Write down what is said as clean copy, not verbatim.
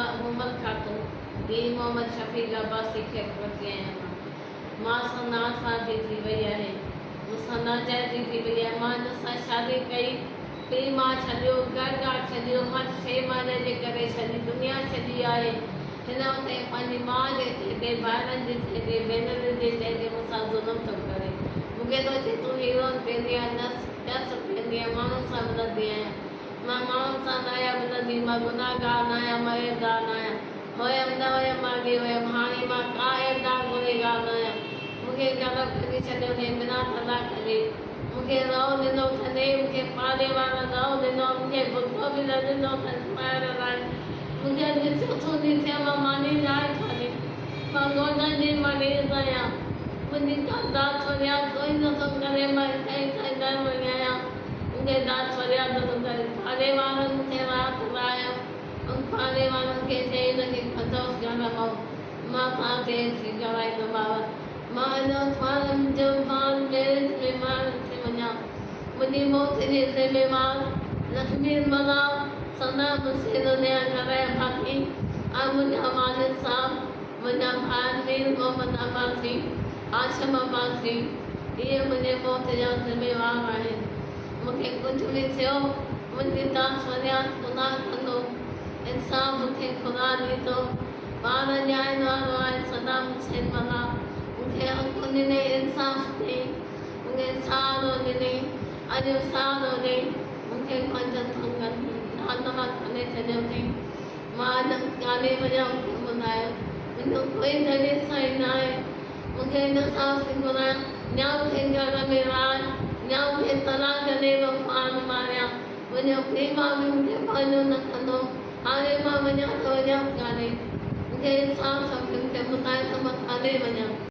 مان مومل خاتون ڌيء محمد شفيق عباسي خيرپورتي آهيان مان مان سان ناانصافي ٿي وئي آهي مون سان ناجائزي ٿي وئي آهي مان هن سان شادي ڪئي پيء ماء ڇڏيو گهر گهاٽ ڇڏيو هر شيء مان هن جي ڪري ڇڏي دنيا ڇڏي آهي هن وقت تائين پنهنجي ماء جي چئي تي ڀائرن جي چئي تي ڀينرن جي چئي تي مون سان ظلم ٿو ڪري مون کي ٿو چئي تون هيروئن پيئندي آهين نس چرس پيئندي آهين ماڻهن سان ملندي آهيان مان ماڻهن سان ناهيان ملندي، مان گناهگار ناهيان، مان عيبدار ناهيان. هيم نه هيم مان اڳي هيم، هاڻي مان ڪا عيبدار گنهگار ناهيان. مون کي گهر ڪڍي ڇڏيو اٿئي بنا طلاق جي. مون کي رئو ڏنو اٿنئي، مون کي پاڙي وارن رئو ڏنو، مون کي برقعو به نه ڏنو اٿن پائڻ لاء. مون کي اڄ چوٿون ڏينهن ٿيو مان ماني ناهي کاڌي. مان گوڏن جي مريض آهيان. منهنجي ڪا داد فرياد ڪوئي نٿو ڪري، مان ڪنهن ڪنهن در وئي آهيان. منهنجي داد فرياد نٿو ڪري. پاڙي وارن مون کي رات رايو. ان پاڙي وارن کي چئي هن کي کڻجوس گهر مان. مان توهان کي ايم سي ڪرائيندومانو. مان هن وقت جو ٻار ميرج ۾ مارڻ ٿي وڃان. منهنجي موت جي ذميوار لکمير ملاح، صدام حسين دنيا گهر جا ڀاتي ۽ منهنجا والد صاحب، منهنجا ڀائر مير محمد عباسي، هاشم عباسي، اهي منهنجي موت جا ذميوار آهن. مون کي ڪجهه به ٿيو، منهنجي داد فرياد خدا ڪندو. انصاف مون کي خدا ڏيندو. ٻار ڄائڻ وارو آهي صدام حسين ملاح مون کي حق ڏنئي، انصاف ڏئي، مون کي سهارو ڏنئي، اڄ به سهارو ڏئي مون کي پنهنجن هٿن مان کڻي ڇڏيو اٿئي. مان اڄ ڪاڏي وڃان مون کي ٻڌايو. منهنجو ڪوئي ڌڻي سائين ناهي. مون کي انصاف ٿي گهران يا مون کي گهر ۾ رهائي يا مون کي طلاق ڏي مان پاڻ ماريان. منهنجو پيء ماء به مون کي پنهنجو نه ڪندو. هاڻي مان وڃان ته وڃان ڪاڏي. مون کي انصاف کپي.